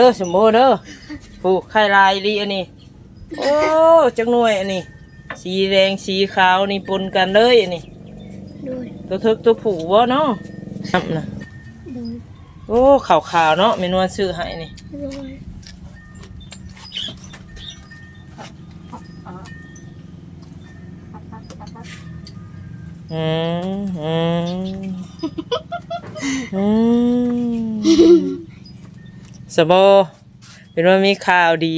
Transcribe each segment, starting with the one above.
ເດີ ສົມໂອເດີ. ຜູ້ໄຂ່ຫຼາຍອີ່ຫຼີອັນນີ້. ໂອ້ ຈັກໜ່ວຍອັນນີ້. ສີແດງສີຂາວນີ້ປົນກັນເລີຍອັນນີ້. ໂດຍ. ຕົວເຖິກຕົວຜູ້ບໍ່ເນາະ? ນັບນະ. ໂດຍ. ໂອ້ ຂາວໆເນາະ ແມ່ນວນຊື້ໃຫ້ນີ້. ໂດຍ. ອືມ ອືມ ອືມ ສະບໍ ເປັນວ່າມີຂ່າວດີ.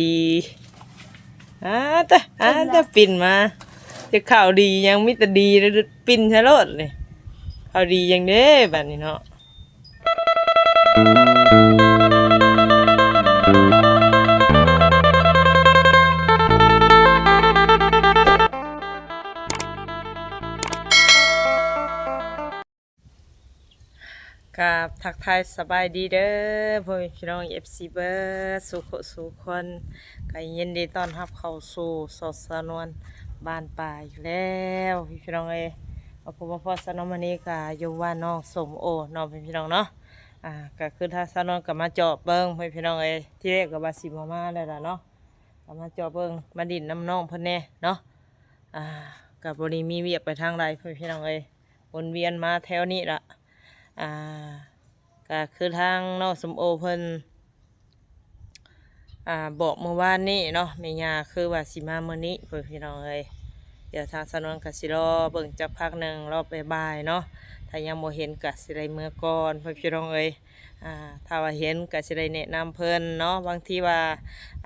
ອາຕະ ອາຕະ ປິ່ນມາ ຈະຂ່າວດີຫຍັງ ມີແຕ່ດີ ປິ່ນໃສ່ໂລດນີ້. ຂ່າວດີຫຍັງເດ້ບາດນີ້ເນາະ. ກາບທັກທາຍສະບາຍດີເດີ ພໍ່ແມ່ພີ່ນ້ອງ ເອັຟຊີ ເບິດສູ່ຜູ້ສູ່ຄົນ. ກໍຍິນດີຕ້ອນຮັບເຂົ້າສູ່ຊ່ອງສາວນວນບ້ານປ່າອີກແລ້ວ ພີ່ນ້ອງເອີຍ. ມາພົບມາພໍ້ສາວນວນມື້ນີ້ກໍຢູ່ບ້ານນ້ອງສົມໂອເນາະ ພີ່ນ້ອງເນາະ. ອ່າ ກໍຄືທາງສາວນວນກໍມາເຈາະເບິ່ງ ພີ່ນ້ອງເອີຍ. ທີແລກກໍວ່າຊິບໍ່ມາແລ້ວລະເນາະ, ກໍມາເຈາະເບິ່ງ ມາຫຼິ້ນນຳນ້ອງເພິ່ນແດ່ເນາະ. ອ່າ ກໍບໍ່ໄດ້ມີວຽກໄປທາງໃດ ພີ່ນ້ອງເອີຍ, ວົນວຽນມາແຖວນີ້ລະ. ອ່າ ກໍຄືທາງນ້ອງສົມໂອເພິ່ນ ອ່າ ບອກມື້ວານນີ້ເນາະ ແມ່ຍ່າຄືວ່າຊິມາມື້ນີ້ ພີ່ນ້ອງເອີຍ. ດຽວທາງສາວນວນກໍຊິລໍເບິ່ງຈັກພັກໜຶ່ງ ລໍບ່າຍໆເນາະ. ຖ້າຍັງບໍ່ເຫັນກໍຊິໄດ້ເມືອກ່ອນ ພີ່ນ້ອງເອີຍ. ອ່າ ຖ້າວ່າເຫັນກໍຊິໄດ້ແນະນຳເພິ່ນເນາະ, ບາງທີວ່າ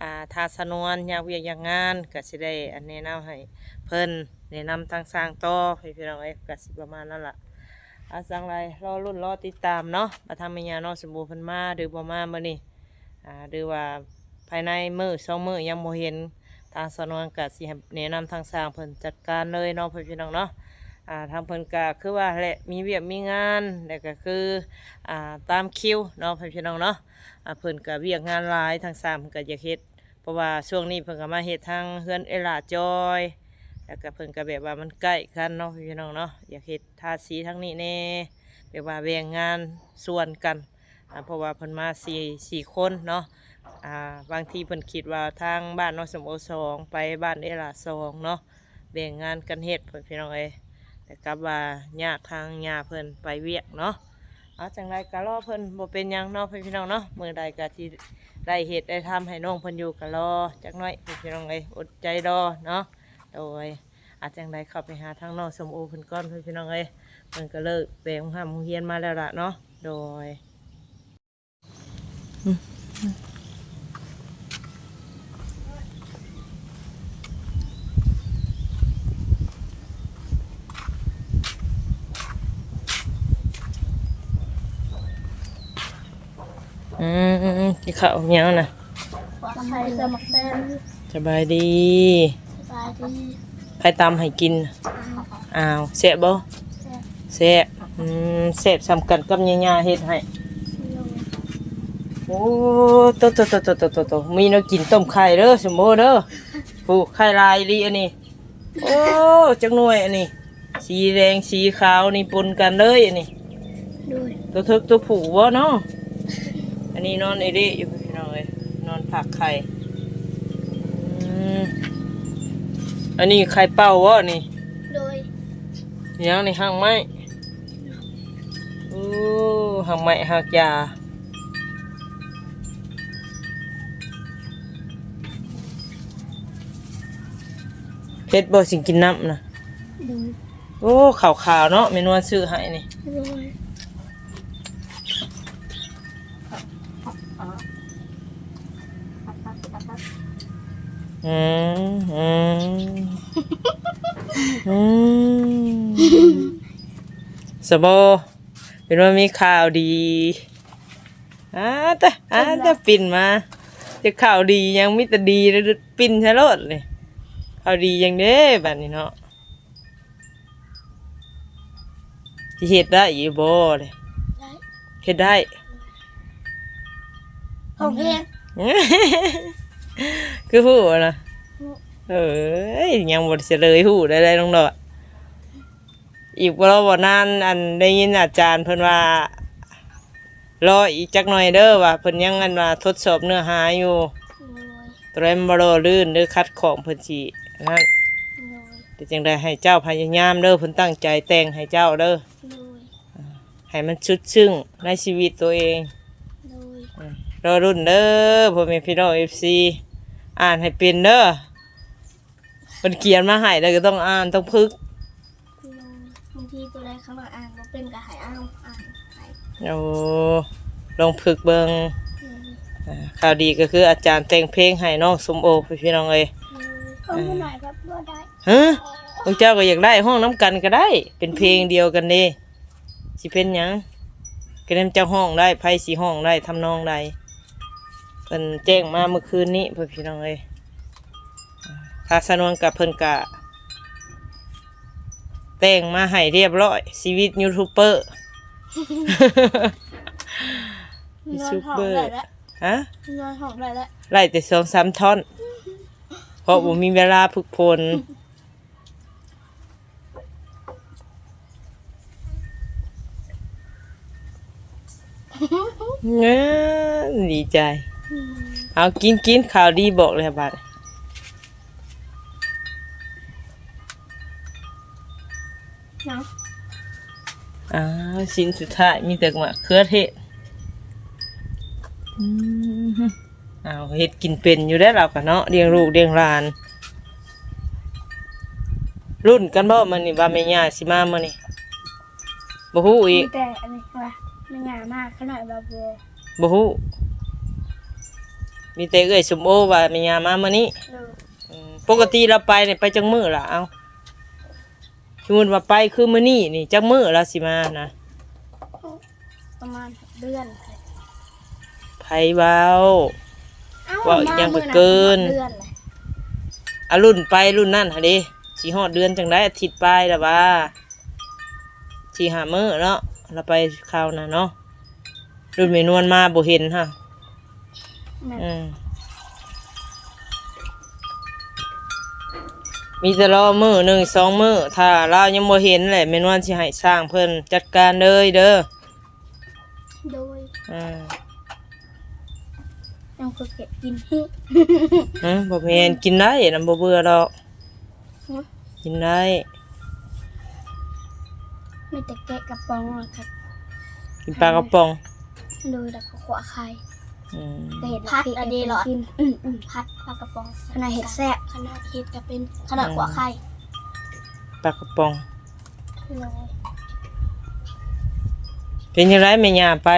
ອ່າ ທາງສາວນວນຍາກວຽກຍາກງານ ກໍຊິໄດ້ ອັນ ແນະນຳໃຫ້ເພິ່ນ ແນະນຳທາງຊ່າງຕໍ່ ພີ່ນ້ອງເອີຍ. ກໍຊິປະມານນັ້ນລະ. ອາ ຈັ່ງໃດລໍລຸ້ນລໍຕິດຕາມເນາະ ວ່າທາງແມ່ຍ່ານ້ອງສົມໂອເພິ່ນມາຫຼືບໍ່ມາມື້ນີ້. ອ່າ ຫຼືວ່າພາຍໃນມື້ສອງມື້ຍັງບໍ່ເຫັນ, ທາງສາວນວນກະຊິໃຫ້ແນະນຳທາງຊ່າງເພິ່ນຈັດການເລີຍເນາະ ພີ່ນ້ອງເນາະ. ອ່າ ທາງເພິ່ນກະຄືວ່າແຫຼະ ມີວຽກມີງານ ແລ້ວກະຄື ອ່າ ຕາມຄິວເນາະ ພີ່ນ້ອງເນາະ. ອ່າ ເພິ່ນກະວຽກງານຫຼາຍ ທາງຊ່າງເພິ່ນກະຢາກເຮັດ ເພາະວ່າຊ່ວງນີ້ເພິ່ນກໍມາເຮັດທາງເຮືອນເອື້ອຍຫຼ້າຈອຍ ແລ້ວກໍເພິ່ນກໍແບບວ່າມັນໃກ້ກັນເນາະ ພີ່ນ້ອງເນາະ, ຢາກເຮັດທາສີທາງນີ້ແດ່ ແບບວ່າແບ່ງງານສ່ວນກັນ. ອ່າ ເພາະວ່າເພິ່ນມາສີ່ ສີ່ຄົນເນາະ. ອ່າ ບາງທີເພິ່ນຄິດວ່າທາງບ້ານນ້ອງສົມໂອສອງ ໄປບ້ານເອື້ອຍຫຼ້າສອງເນາະ, ແບ່ງງານກັນເຮັດ ພີ່ນ້ອງເອີຍ. ແຕ່ກັບວ່າຍາກ ທາງຍ່າເພິ່ນໄປວຽກເນາະ. ເອົາ ຈັ່ງໃດກໍລໍເພິ່ນ ບໍ່ເປັນຫຍັງເນາະ ພີ່ນ້ອງເນາະ, ມື້ໃດກໍຊິໄດ້ເຮັດໄດ້ທຳໃຫ້ນ້ອງເພິ່ນຢູ່ ກໍລໍຈັກໜ້ອຍ ພີ່ນ້ອງເອີຍ, ອົດໃຈລໍເນາະ. ໂດຍ. ອາ ຈັ່ງໃດເຂົ້າໄປຫາທາງນ້ອງສົມໂອເພິ່ນກ່ອນ ພີ່ນ້ອງເອີຍ, ເພິ່ນກໍເລີກແປໂຮງຮ່ຳໂຮງຮຽນມາແລ້ວລະເນາະ. ໂດຍ. ອືມ ກິນເຂົ້າຫຍັງນະ? ໄຂ່ໃສ່ໝາກແຕງ. ສະບາຍດີ. ສະບາຍດີ. ໃຜຕຳໃຫ້ກິນ? ອ້າວ ແຊບບໍ່? ແຊບ. ອືມ ແຊບສ່ຳກັນກັບຍ່າໆເຮັດໃຫ້. ໂອ້ ໂຕໆ ມີແນວກິນຕົ້ມໄຂ່ເດີ ສົມໂອເດີ. ຜູ້ໄຂ່ຫຼາຍອີ່ຫຼີອັນນີ້. ໂອ້ ຈັກໜ່ວຍອັນນີ້. ສີແດງສີຂາວນີ້ປົນກັນເລີຍອັນນີ້. ໂດຍ. ຕົວເຖິກຕົວຜູ້ບໍ່ເນາະ? ອັນນີ້ນອນເອເລຢູ່ພີ່ນ້ອງເອີຍ, ນອນພັກໄຂ່. ອືມ ອັນນີ້ໄຂ່ເປົ່າບໍ່ນີ້? ໂດຍ. ຫຍັງນີ້ ຮາກໄມ້? ໂອ້ ຮາກໄມ້ຮາກຢາ. ເຜັດບໍ່ ຊິກິນນ້ຳນະ? ໂດຍ. ໂອ້ ຂາວໆເນາະ ແມ່ນວນຊື້ໃຫ້ນີ້. ໂດຍ. ອືມ ອືມ ອືມ ສະບໍ ເປັນວ່າມີຂ່າວດີ. ອາຕະ ອາຕະ ປິ່ນມາ ຈະຂ່າວດີຫຍັງ ມີແຕ່ດີ ປິ່ນໃສ່ໂລດນີ້. ຂ່າວດີຫຍັງເດ້ບາດນີ້ເນາະ? ຊິເຮັດໄດ້ຢູ່ບໍ່ເດ? ໄດ້. ເຮັດໄດ້. ຮ້ອງເພງ. ຄືຮູ້ນະ? ຮູ້. ເອີຍ ຍັງບໍ່ໄດ້ສະເລີຍ ຮູ້ໄດ້ໄດ໋ນ້ອງດອດ. ອີກບໍ່ ບໍ່ນານ ອັນ ໄດ້ຍິນອາຈານເພິ່ນວ່າ ລໍອີກຈັກໜ່ອຍເດີ ວ່າເພິ່ນຍັງອັນວ່າທົດສອບເນື້ອຫາຢູ່. ໂດຍ ໂຕໃດມັນບໍ່ຫຼໍ່ລື່ນ ຫຼື ຂັດຂ້ອງ ເພິ່ນຊິອັນນັ້ນ. ໂດຍ ເປັນຈັ່ງໃດໃຫ້ເຈົ້າພະຍາຍາມເດີ ເພິ່ນຕັ້ງໃຈແຕ່ງໃຫ້ເຈົ້າເດີ. ໂດຍ ໃຫ້ມັນສຸດຊຶ້ງໃນຊີວິດໂຕເອງ. ໂດຍ ອືມ ລໍລຸ້ນເດີ ພໍ່ແມ່ພີ່ນ້ອງ ເອັຟຊີ ອ່ານໃຫ້ເປັນເດີ. ເພິ່ນຂຽນມາໃຫ້ແລ້ວກໍຕ້ອງອ່ານ ຕ້ອງຝຶກ. ໂດຍ ບາງທີໂຕໃດເຂົາວ່າອ່ານບໍ່ເປັນກໍໃຫ້ເອົາ ອ່ານໃຫ້. ໂອ້ ລອງຝຶກເບິ່ງ. ໂດຍ ອ່າ ຂ່າວດີກໍຄືອາຈານແຕ່ງເພງໃຫ້ນ້ອງສົມໂອ ພີ່ນ້ອງເອີຍ. ໂດຍ ຂອງຜູ້ນ້ອຍກໍບໍ່ໄດ້. ຮະ? ພວກເຈົ້າກໍຢາກໄດ້ ຮ້ອງນຳກັນກໍໄດ້ ເປັນເພງດຽວກັນເດ້. ຊິເປັນຫຍັງ? ກໍແນມເຈົ້າຮ້ອງໄດ້ ໃຜຊິຮ້ອງໄດ້ ທຳນອງໃດ. ເພິ່ນແຈ້ງມາເມື່ອຄືນນີ້ ພໍ່ແມ່ພີ່ນ້ອງເອີຍ. ພາສານວນກັບເພິ່ນກະແຕ່ງມາໃຫ້ຮຽບຮ້ອຍ ຊີວິດຢູທູບເບີ ຢູທູບເບີ. ຮະ? ນອນຫ້ອງໄດ້ແລ້ວ ໄດ້ແຕ່ສອງສາມທ່ອນ ເພາະບໍ່ມີເວລາຝຶກຝົນ. ເອີ ດີໃຈ. ອືມ ເອົາ ກິນ ກິນ ຂ່າວດີບອກແລ້ວບາດ. ເນາະ ອ້າວ ຊິ້ນສຸດທ້າຍມີແຕ່ມະເຂືອເທດ. ອືມ ອ້າວ ເຮັດກິນເປັນຢູ່ແລ້ວລາວກະເນາະ ລ້ຽງລູກລ້ຽງຫຼານ. ລຸ້ນກັນບໍ່ມື້ນີ້ວ່າແມ່ຍ່າຊິມາມື້ນີ້? ບໍ່ຮູ້ອີກ ມີແຕ່ອັນນີ້ວ່າແມ່ຍ່າມາ ຂະນ້ອຍວ່າບໍ່ ບໍ່ຮູ້. ມີແຕ່ເອື້ອຍສົມໂອວ່າແມ່ຍ່າມາມື້ນີ້. ໂດຍ ອືມ ປົກກະຕິລາວໄປນີ້ໄປຈັກມື້ລະ? ເອົາ ສົມມຸດວ່າໄປຄືມື້ນີ້ນີ້ ຈັກມື້ລາວຊິມານະ? ປະມານເດືອນ. ໃຜເວົ້າ? ເອົ້າ ເວົ້າອີ່ຫຍັງໄປເກີນ. ມາມື້ນັ້ນເດືອນແຫຼະ. ອາ ລຸ້ນໄປລຸ້ນນັ້ນຫັ້ນເດ້ ຊິຮອດເດືອນຈັ່ງໃດ ອາທິດປາຍລະວ່າ ສີ່ຫ້າມື້ເນາະ ລາວໄປຄາວນັ້ນເນາະ. ລຸ້ນແມ່ນວນມາບໍ່ເຫັນຫະ. ແມ່ນ ອືມ ມີແຕ່ລໍມື້ໜຶ່ງສອງມື້ ຖ້າລາວຍັງບໍ່ເຫັນແຫຼະ ແມ່ນວນຊິໃຫ້ຊ່າງເພິ່ນຈັດການເລີຍເດີ. ໂດຍ ອືມ ຍັງຄືເກັບກິນ. ຮະ? ບໍ່ແມ່ນ ກິນໄດ້ນະ ບໍ່ເບື່ອດອກ. ຮະ? ກິນໄດ້ ມີແຕ່ແກະກະປ໋ອງແລ້ວກໍກິນປາກະປ໋ອງ. ໂດຍ ແລ້ວກໍຂົ້ວໄຂ່. ອືມ ກໍເຮັດ ຜັດອັນນີ້ເນາະ ກິນ. ອືມໆ ຜັດປາກະປ໋ອງ ຂະນ້ອຍເຮັດແຊບ ຂະນ້ອຍເຮັດກໍເປັນ ຂະນ້ອຍ ອືມ ຂົ້ວໄຂ່ ປາກະປ໋ອງ. ໂດຍ ເປັນຈັ່ງໃດແມ່ຍ່າໄປ?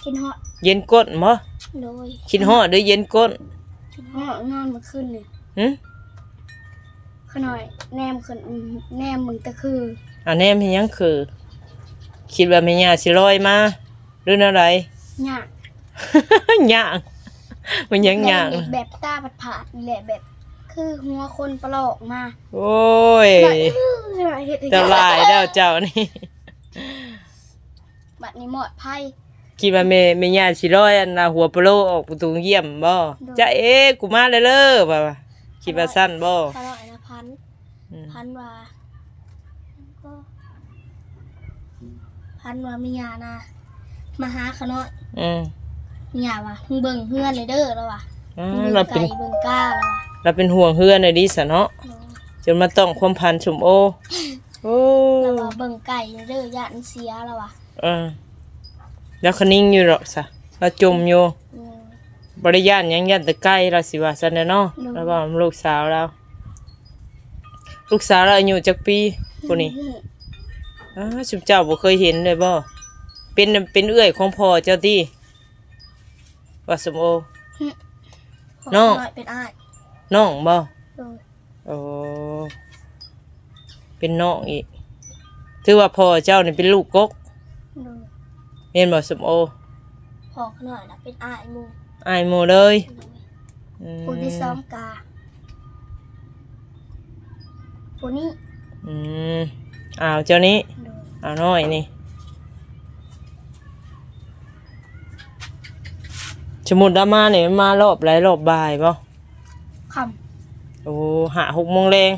ຄິດຮອດ. ເຢັນກົ້ນບໍ່? ໂດຍ ຄິດຮອດຫຼືເຢັນກົ້ນ? ຄິດຮອດ ນອນມື້ຄືນນີ້. ຫຶ? ຂະນ້ອຍແນມຂຶ້ນ ແນມເບິ່ງແຕ່ຄື. ອາ ແນມເຮັດຫຍັງຄື? ຄິດວ່າແມ່ຍ່າຊິລອຍມາ ຫຼືແນວໃດ? ຍາກ ຍາກ ມັນຍັງຍາກ ແບບຕາຜາດໆນີ້ແຫຼະ ແບບຄືຫົວຄົນປະຫຼອກມາ. ໂອ້ຍ ເຈົ້າຫຼາຍແລ້ວເຈົ້ານີ້. ບັດນີ້ໝອດໄພ. ຄິດວ່າແມ່ ແມ່ຍ່າຊິລອຍອັນນ່າ ຫົວປະໂລອອກປະຕູຢ້ຽມບໍ? ໂດຍ ຈ໊ະເອ ກູມາແລ້ວເລີ ວ່າ ຄິດວ່າຊັ້ນບໍ? ຂະນ້ອຍນະ ຝັນ ອືມ ຝັນວ່າ ຝັນວ່າແມ່ຍ່ານະ ມາຫາຂະນ້ອຍ. ອືມ ແມ່ຍ່າວ່າ ມຶງເບິ່ງເຮືອນແດ່ເດີ ລາວວ່າ. ອືມ ມັນຢູ່ໄກ ລາວເປັນ ເບິ່ງກ້າ ລາວວ່າ ລາວເປັນຫ່ວງເຮືອນອີ່ຫຼີຊະເນາະ. ໂດຍ ຈົນມາຕ້ອງຄວາມຝັນສົມໂອ. ໂອ້ ລາວວ່າ ເບິ່ງໄກເດີ ຢ້ານເສຍ ລາວວ່າ. ເອີ ລາວຄະນິງຢູ່ດອກຊະ ລາວຈົ່ມຢູ່. ໂດຍ ບໍ່ໄດ້ຢ້ານຫຍັງ ຢ້ານແຕ່ໄກ່ ລາວຊິວ່າຊັ້ນແຫຼະເນາະ. ໂດຍ ລາວເວົ້ານຳລູກສາວລາວ. ລູກສາວລາວອາຍຸຈັກປີຜູ້ນີ້? ອືມ ອ້າ ຊຸມເຈົ້າບໍ່ເຄີຍເຫັນເລີຍບໍ? ເປັນ ເປັນເອື້ອຍຂອງພໍ່ເຈົ້າຕິ? ວ່າສົມໂອ. ຫຶ ນ້ອງ ພໍ່ນ້ອຍເປັນອ້າຍ. ນ້ອງບໍ? ໂດຍ ໂອ້ ເປັນນ້ອງອີກ. ຖືວ່າພໍ່ເຈົ້ານີ້ເປັນລູກກົກ. ໂດຍ ແມ່ນບໍ່ສົມໂອ? ພໍ່ຂ້ານ້ອຍນະເປັນອ້າຍໝູ່. ອ້າຍໝູ່ເລີຍ. ໂດຍ ອືມ ຜູ້ທີສອງກະຜູ້ນີ້. ອືມ ອ້າວເຈົ້ານີ້. ໂດຍ ອ້າວນ້ອຍນີ້. ສົມມຸດລາວມານີ້ ມາລອບໃດ ລອບບ່າຍບໍ? ຄ່ຳ. ໂອ້ ຫ້າຫົກໂມງແລງ.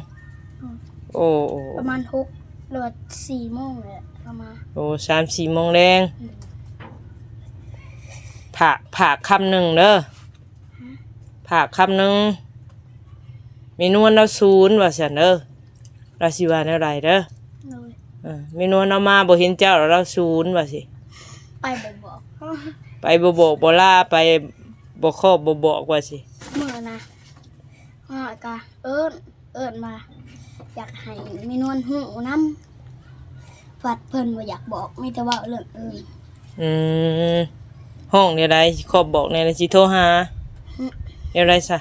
ອືມ ໂອ້ ປະມານຫົກ ຫຼືວ່າສີ່ໂມງແຫຼະ ເຮົາມາ. ໂອ້ ສາມສີ່ໂມງແລງ. ອືມ ຝາກ ຝາກຄຳໜຶ່ງເດີ ຝາກຄຳໜຶ່ງ ແມ່ນວນລາວສູນວ່າຊັ້ນເດີ ລາວຊິວ່າແນວໃດເດີ. ໂດຍ ເອີ ແມ່ນວນລາວມາບໍ່ເຫັນເຈົ້າ ລາວສູນວ່າຊີ້ ໄປບໍ່ບອກ ໄປບໍ່ບອກບໍ່ລາ ໄປບໍ່ຂອບບໍ່ບອກວ່າຊີ້. ມື້ນະ ຮອດກະເອີ້ນ ເອີ້ນວ່າຢາກໃຫ້ແມ່ນວນຮູ້ນຳ ພັດເພິ່ນບໍ່ຢາກບອກ ມີແຕ່ເວົ້າເລື່ອງອື່ນ. ອືມ ຮ້ອງແນວໃດ ຊິຂອບບອກແນວໃດ ຊິໂທຫາ? ຫຶ ແນວໃດຊະ?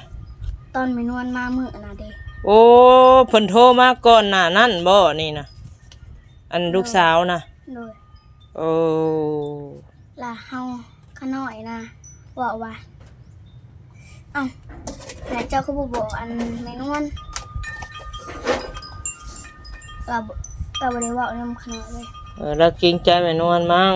ຕອນແມ່ນວນມາມື້ນະເດ. ໂອ້ ເພິ່ນໂທມາກ່ອນໜ້ານັ້ນບໍ່ ນີ້ນະ ອັນລູກສາວນະ? ໂດຍ ໂອ້ ລະເຮົາຂະນ້ອຍນະ ເວົ້າວ່າ ເອົ້າ ແລ້ວເຈົ້າຄືບໍ່ບອກອັນແມ່ນວນ? ລາວ ລາວບໍ່ໄດ້ເວົ້ານຳຂະນ້ອຍເລີຍ. ເອີ ລາວເກງໃຈແມ່ນວນມັ້ງ.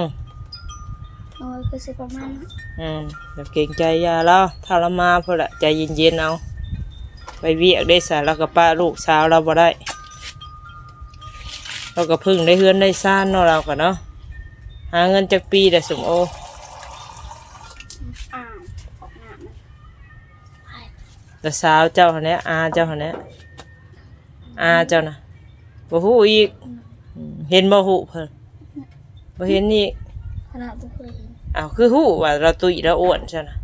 ໂອ້ຍ ຄືຊິປະມານນັ້ນ. ອືມ ລາວເກງໃຈ ຢ່າລາວ ຖ້າລາວມາພຸ້ນລະ ໃຈເຢັນໆເອົາ. ໄປວຽກເດ້ຊະ ລາວກໍປະລູກສາວລາວບໍ່ໄດ້. ເຮົາກໍເພິ່ງໄດ້ເຮືອນໄດ້ຊານເນາະ ລາວກໍເນາະ. ຫາເງິນຈັກປີແລ້ວ ສົມໂອ? ອາ ອອກໜ້າມັນ ແຕ່ສາວເຈົ້າຫັ້ນແຫຼະ ອາເຈົ້າຫັ້ນແຫຼະ ອາເຈົ້ານະ ບໍ່ຮູ້ອີກ. ອືມ ເຫັນບໍ່ຮູບເພິ່ນ? ບໍ່ເຫັນອີກ. ຂະໜາດບໍ່ເຄີຍເຫັນ. ອ້າວ ຄືຮູ້ວ່າລາວຕຸ້ຍລາວອ້ວນຊັ້ນນະ?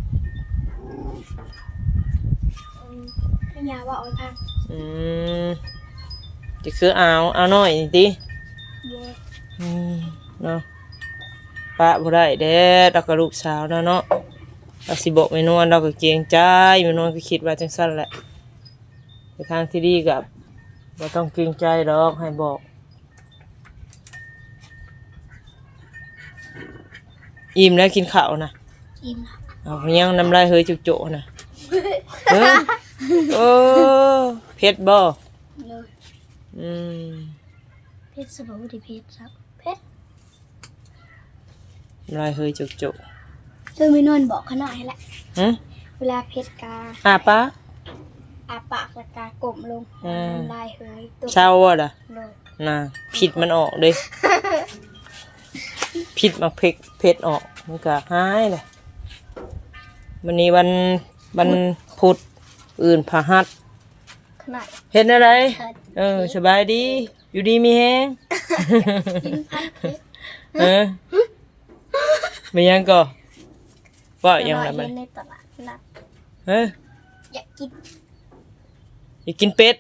ເອີ ແມ່ຍ່າເວົ້າໃຫ້ຟັງ. ອືມ ຈະຄືອາວ ອາວນ້ອຍນີ້ຕິ? ບໍ່. ອືມ ເນາະ ປະບໍ່ໄດ້ແດ່ ລາວກໍລູກສາວລາວເນາະ. ລາວຊິບອກແມ່ນວນ ລາວກໍເກງໃຈ ແມ່ນວນກໍຄິດວ່າຈັ່ງຊັ້ນແຫຼະ. ໃນທາງທີ່ດີກໍບໍ່ຕ້ອງເກງໃຈດອກ ໃຫ້ບອກ. ອີ່ມແລ້ວກິນເຂົ້ານະ? ອີ່ມແລ້ວ. ເອົາ ຍັງນ້ຳລາຍເຮີຍໂຈະໆນະ. ເອີ ໂອ້ ເຜັດບໍ່? ໂດຍ. ອືມ ເຜັດຊະບໍ່? ບໍ່ໄດ້ເຜັດຊະ. ເຜັດ. ນ້ຳລາຍເຮີຍໂຈະໆ. ຄືແມ່ນວນບອກຂະນ້ອຍຫັ້ນແຫຼະ. ຫຶ? ເວລາເຜັດກະ ອ້າປາກ ອ້າປາກແລ້ວກະກົ້ມລົງ. ອືມ ນ້ຳລາຍເຮີຍຕົກ. ເຊົາບໍ່ລະ? ໂດຍ. ນະ ພິດມັນອອກເດ້. ພິດໝາກເຜັດ ເຜັດອອກ ມັນກະຫາຍແຫຼະ. ມື້ນີ້ວັນ ວັນພຸດ ມື້ອື່ນພະຫັດ. ຂະນ້ອຍ ເຮັດແນວໃດ? ເອີ ສະບາຍດີ. ຢູ່ດີມີແຮງ. ກິນພັນເປັດ. ເອີ ແມ່ນຫຍັງກໍ? ເວົ້າຫຍັງລະບັດນີ້? ເຫັນໃນຕະຫຼາດນັດ. ເອີ ຢາກກິນ ຢາກກິນເປັດ.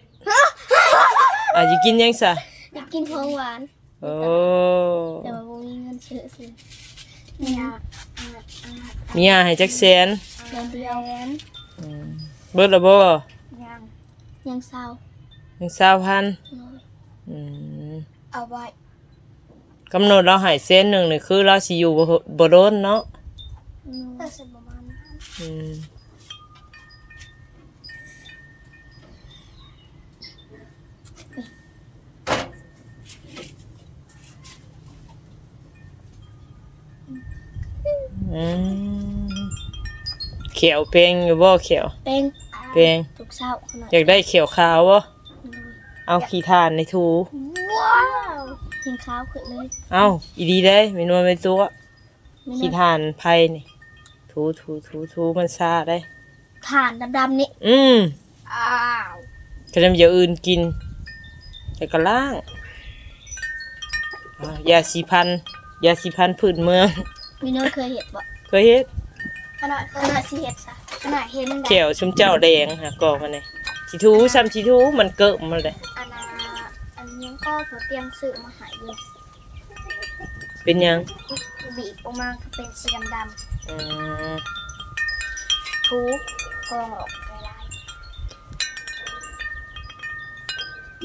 ອາ ຢາກກິນຫຍັງຊະ? ຢາກກິນຂອງຫວານ. ໂອ້ ແຕ່ວ່າບໍ່ມີເງິນຊື້. ມີຫຍັງ? ມີຫຍັງໃຫ້ຈັກແສນ? ແສນດຽວ. ອືມ ເບິດລະບໍ່? ຍັງ ຍັງຊາວ ຍັງຊາວພັນ. ໂດຍ. ອືມ ເອົາໄວ້ ກຳນົດລາວໃຫ້ແສນໜຶ່ງນີ້ ຄືລາວຊິຢູ່ບໍ່ ບໍ່ດົນເນາະ. ໂດຍ. ອືມ ອືມ ແຂ້ວແປງຢູ່ບໍ່? ແຂ້ວ ແປງ ແປງ ທຸກເຊົ້າ. ຢາກໄດ້ແຂ້ວຂາວບໍ່? ອືມ ເອົາຂີ້ຖ່ານໃນຖູ. ວ້າວ ແຮງຂາວຂຶ້ນເລີຍ. ເອົ້າ ອີ່ຫຼີເດ້ ແມ່ນວນແມ່ຕົວະ. ແມ່ນຫຍັງ? ຂີ້ຖ່ານໄຟນີ້ ຖູ ຖູ ຖູ ຖູ ມັນຊາໄດ໋ ຖ່ານດຳໆນີ້. ອືມ ອ້າວ ກະນຳຢ່າອື່ນກິນ ແລ້ວກໍລ້າງ. ອາ ຢາສີຟັນ ຢາສີຟັນພື້ນເມືອງ. ມີໂນ້ດເຄີຍເຮັດບໍ່? ເຄີຍເຮັດ. ຂະນ້ອຍ ຂະນ້ອຍຊິເຮັດຊະ ຂະນ້ອຍເຫັນ ແຂ້ວຊຸມເຈົ້າແດງຫາກໍມັນນີ້ ຊິຖູ ສ່ຳຊິຖູ ມັນເກີ້ມມັນແຫຼະ. ອັນນ່າ ອັນຫຍັງກໍ ພໍ່ຕຽງຊື້ມາໃຫ້ຢູ່. ເປັນຫຍັງ? ບີບອອກມາກໍເປັນສີດຳໆ. ອືມ ຖູ ກອງອອກຫຼາຍ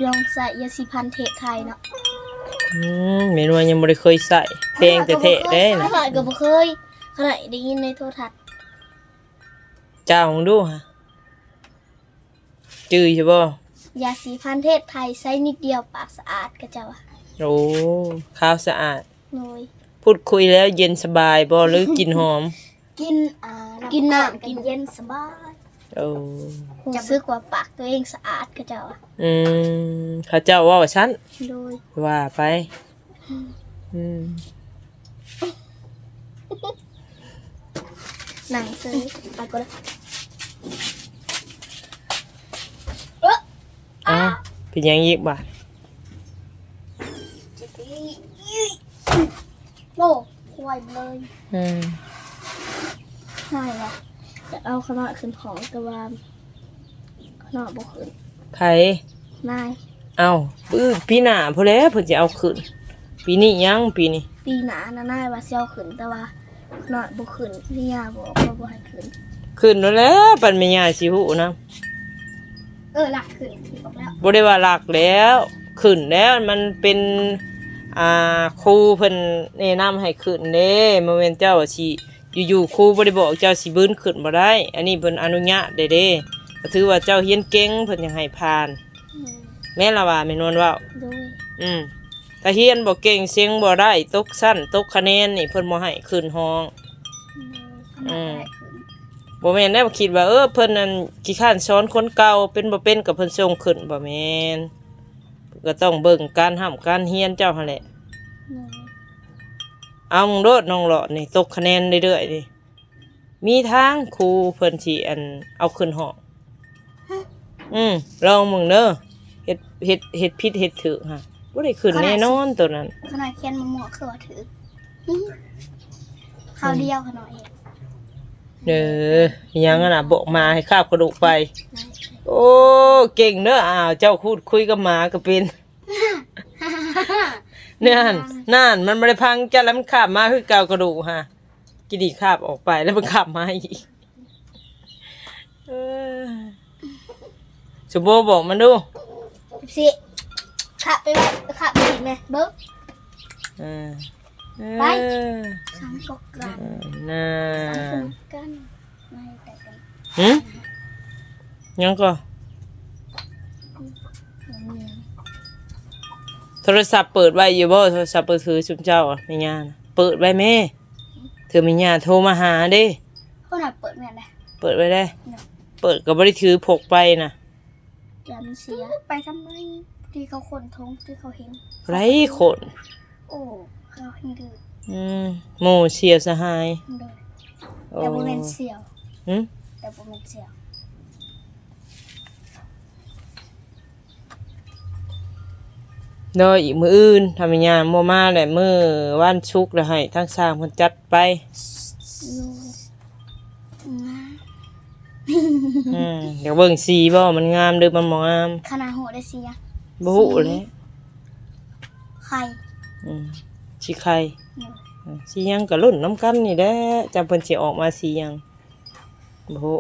ໆ. ລອງໃຊ້ຢາສີຟັນເທດໄທເນາະ. ອືມ ແມ່ນວາຍັງບໍ່ໄດ້ເຄີຍໃຊ້ ແພງແທ້ໆເດ້. ຂະນ້ອຍກໍບໍ່ເຄີຍ ຂະນ້ອຍໄດ້ຍິນໃນໂທລະທັດ. ຈ້າວເບິ່ງດູຫາ. ຈື່ຢູ່ບໍ່? ຢາສີຟັນເທດໄທ ໃຊ້ນິດດຽວປາກສະອາດ ເຂົາເຈົ້າວ່າ. ໂອ້ ຂາວສະອາດ. ໂດຍ. ພູດຄຸຍແລ້ວເຢັນສະບາຍບໍ່ ຫຼື ກິ່ນຫອມ? ກິ່ນ ອ່າ ກິ່ນນ້ຳ ກິ່ນເຢັນສະບາຍ. ໂອ້ ຮູ້ສຶກວ່າປາກຕົວເອງສະອາດ ເຂົາເຈົ້າວ່າ. ອືມ ເຂົາເຈົ້າເວົ້າຊັ້ນ? ໂດຍ. ວ່າໄປ. ອືມ ອືມ ອືມ. ນັ່ງເຊີຍ ໄປກ່ອນເດີ. ເອີ ອ້າວ ເປັນຫຍັງອີກບາດ? ໂອ້ ຄວາຍເລີຍ. ອືມ ໃຊ່ລະ ຈະເອົາຂະນ້ອຍຂຶ້ນຫ້ອງ ແຕ່ວ່າຂະນ້ອຍບໍ່ຂຶ້ນ. ໃຜ? ນາຍ. ເອົ້າ ປີໜ້າພຸ້ນແຫຼະເພິ່ນຊິເອົາຂຶ້ນ. ປີນີ້ຍັງ ປີນີ້ ປີໜ້ານະ ນາຍວ່າຊິເອົາຂຶ້ນ ແຕ່ວ່າຂະນ້ອຍບໍ່ຂຶ້ນ ເມຍາບອກວ່າບໍ່ໃຫ້ຂຶ້ນ. ຂຶ້ນໂລດແຫຼະ ປານແມ່ຍ່າຊິຮູ້ນຳ. ເອີ ລັກຂຶ້ນ ຖືກຕ້ອງແລ້ວ. ບໍ່ໄດ້ວ່າລັກແລ້ວ ຂຶ້ນແລ້ວ ມັນເປັນ ອ່າ ຄູເພິ່ນແນະນຳໃຫ້ຂຶ້ນເດ້ ບໍ່ແມ່ນເຈົ້າຊິຢູ່ໆ ຄູບໍ່ໄດ້ບອກເຈົ້າຊິບືນຂຶ້ນບໍ່ໄດ້. ອັນນີ້ເພິ່ນອະນຸຍາດໄດ້ເດ້ ກໍຖືວ່າເຈົ້າຮຽນເກັ່ງ ເພິ່ນຈັ່ງໃຫ້ຜ່ານ. ອືມ ແມ່ນລະວ່າ ແມ່ນວນເວົ້າ. ໂດຍ. ອືມ ຖ້າຮຽນບໍ່ເກັ່ງ ເສັງບໍ່ໄດ້ ຕົກຊັ້ນ ຕົກຄະແນນນີ້ ເພິ່ນບໍ່ໃຫ້ຂຶ້ນຫ້ອງ. ອືມ ບໍ່ແມ່ນແນວຄິດວ່າ ເອີ ເພິ່ນນັ້ນຂີ້ຄ້ານສອນຄົນເກົ່າ ເປັນບໍ່ເປັນກໍເພິ່ນສົ່ງຂຶ້ນ ບໍ່ແມ່ນ. ເພິ່ນກໍຕ້ອງເບິ່ງການຮ່ຳການຮຽນເຈົ້າຫັ້ນແຫຼະ. ໂດຍ. ເອົາໂລດນ້ອງຫຼອດນີ້ ຕົກຄະແນນເລື້ອຍໆນີ້ ມີທາງຄູເພິ່ນຊິ ອັນ ເອົາຂຶ້ນຫ້ອງ. ຮະ? ອືມ ລອງເບິ່ງເດີ ເຮັດ ເຮັດ ເຮັດຜິດເຮັດຖືກຫັ້ນ ບໍ່ໄດ້ຂຶ້ນແນ່ນອນໂຕນັ້ນ. ຂະໜາດຂຽນໝໍ້ໆ ຄືວ່າຖືກ. ຄາວດຽວຂະໜາດເອງ. ເອີ ອີຫຍັງຫັ້ນນະ ບອກໝາໃຫ້ຄາບກະດູກໄປ. ໂອ້ ເກັ່ງເດີ. ອ້າວ ເຈົ້າຄູດຄຸຍກັບໝາກໍເປັນ. ນັ້ນ ນັ້ນ ມັນບໍ່ໄດ້ພັງຈັດແລ້ວ ມັນຄາບມາຄືເກົ່າ ກະດູກຫາ ກິນດີຄາບອອກໄປ ແລ້ວມັນຄາບມາອີກ. ເອີ ສົມໂພບອກມັນດູ ສິບສີ່ ຄາບໄປໄວ້ ຄາບໄປອີກແມ່ ເບິ່ງ. ເອີ ໄປ ເອີ ສາມຕົກກັນ ເອີ ນາ ສາມຕົກກັນ ຫຶ? ຫຍັງກໍ? ໂທລະສັບເປີດໄວ້ຢູ່ບໍ່? ໂທລະສັບມືຖືຊຸມເຈົ້າ ແມ່ຍ່ານະ ເປີດໄວ້ແມ້. ເທື່ອແມ່ຍ່າໂທມາຫາເດ້. ໂທນະ ເປີດແມ່ນໃດ. ເປີດໄວ້ໃດ. ເປີດກໍບໍ່ໄດ້ຖືພົກໄປນະ. ຢ່າມັນເສຍ ໄປທຳໄມ? ທີ່ເຂົາຂົນຖົງ ທີ່ເຂົາເຫັນ ໃຜຂົນ? ໂອ້ ເຂົາເຫັນຄື ອືມ ໝູ່ເສຍສະຫາຍ. ໂດຍ. ໂອ້ ແຕ່ບໍ່ແມ່ນສຽວ. ຫຶ? ແຕ່ບໍ່ແມ່ນສຽວ. ລໍອີກມື້ອື່ນ ຖ້າແມ່ຍ່າບໍ່ມາແຫຼະ ມື້ວັນສຸກລະໃຫ້ທາງຊ່າງເພິ່ນຈັດໄປ. ໂດຍ. ອືມ ຢາກເບິ່ງສີບໍ່ ມັນງາມຫຼືມັນບໍ່ງາມ? ຂະໜາດຮູ້ໄດ້ສີຫຍັງ? ບໍ່ຮູ້ແຫຼະ ສີໄຂ່. ອືມ ສີໄຂ່. ໂດຍ. ອືມ ສີຫຍັງກໍລຸ້ນນຳກັນນີ້ແຫຼະ ຈັກເພິ່ນຊິອອກມາສີຫຍັງ. ບໍ່ຮູ້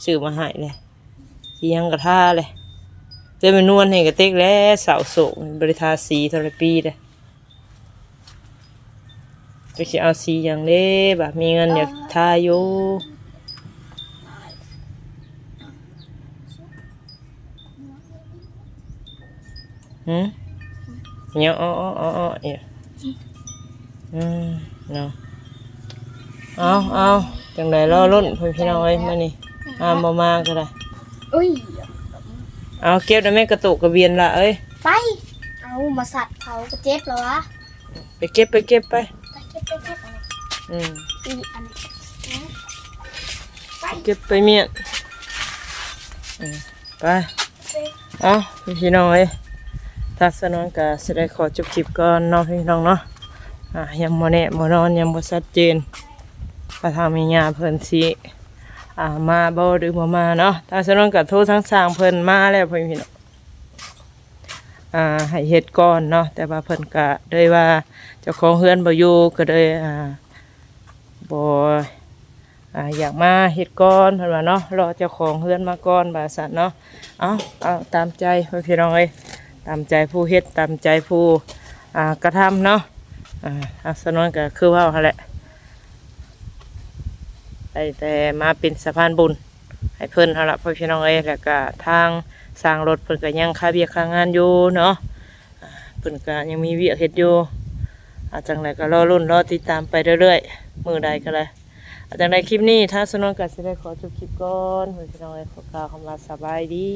ຊື້ມາໃຫ້ແຫຼະ ສີຫຍັງກໍທາແຫຼະ. ແຕ່ແມ່ນວນນີ້ກະເຕັກແຫຼະ ເສົ້າໂສກ ບໍ່ໄດ້ທາສີເທົ່າຫຼາຍປີແລ້ວ. ຈັກຊິເອົາສີຫຍັງເດ້ ບາດມີເງິນຢາກທາຢູ່. ຫຶ? ຫຍັງ ອໍໆໆໆ ອີກ ອືມ ເນາະ. ເອົາ ເອົາ ຈັ່ງໃດລໍລຸ້ນ ພີ່ນ້ອງເອີຍ ມື້ນີ້ ມາບໍ່ມາກໍໄດ້. ອຸ້ຍ ເອົາ ເກັບໄດ້ແມ່ ກະໂຕກກະບຽນລະເອີຍ. ໄປ ເອົາ ມາສັດເຂົາກໍເຈັບແລ້ວຫວາ. ໄປເກັບ ໄປເກັບ ໄປ ໄປເກັບ ໄປເກັບ ອືມ ອີກອັນ ໄປ ເກັບໄປມ້ຽນ ອືມ ໄປ. ເອົາ ພີ່ນ້ອງເອີຍ ທາງສາວນວນກະຊິໄດ້ຂໍຈົບຄລິບກ່ອນເນາະ ພີ່ນ້ອງເນາະ. ອາ ຍັງບໍ່ແນ່ບໍ່ນອນ ຍັງບໍ່ຊັດເຈນວ່າທາງແມ່ຍ່າເພິ່ນຊິ ອາ ມາບໍ່ ຫຼືບໍ່ມາເນາະ. ທາງສາວນວນກະໂທທາງຊ່າງເພິ່ນມາແລ້ວ ພໍ່ແມ່ພີ່ນ້ອງ ອາ ໃຫ້ເຮັດກ່ອນເນາະ ແຕ່ວ່າເພິ່ນກະເລີຍວ່າເຈົ້າຂອງເຮືອນບໍ່ຢູ່ ກະເລີຍ ອາ ບໍ່ ອາ ຢາກມາເຮັດກ່ອນ ເພິ່ນວ່າເນາະ ລໍເຈົ້າຂອງເຮືອນມາກ່ອນ ວ່າຊັ້ນເນາະ. ເອົາ ເອົາຕາມໃຈ ພີ່ນ້ອງເອີຍ ຕາມໃຈຜູ້ເຮັດ ຕາມໃຈຜູ້ ອາ ກະທຳເນາະ. ອາ ທາງສາວນວນກະຄືເວົ້າຫັ້ນແຫຼະ ໄດ້ແຕ່ມາເປັນສະພານບຸນໃຫ້ເພິ່ນຫັ້ນລະ ພໍ່ແມ່ພີ່ນ້ອງເອີຍ. ແລ້ວກະທາງຊ່າງລົດເພິ່ນກະຍັງຄາວຽກຄາງານຢູ່ເນາະ ອາ ເພິ່ນກະຍັງມີວຽກເຮັດຢູ່. ອາ ຈັ່ງໃດກໍລໍລຸ້ນລໍຕິດຕາມໄປເລື້ອຍໆ ມື້ໃດກໍໄດ້. ອາ ຈັ່ງໃດຄລິບນີ້ທາງສາວນວນກໍຊິໄດ້ຂໍຈົບຄລິບກ່ອນ ພີ່ນ້ອງເອີຍ ຂໍກ່າວຄຳວ່າສະບາຍດີ.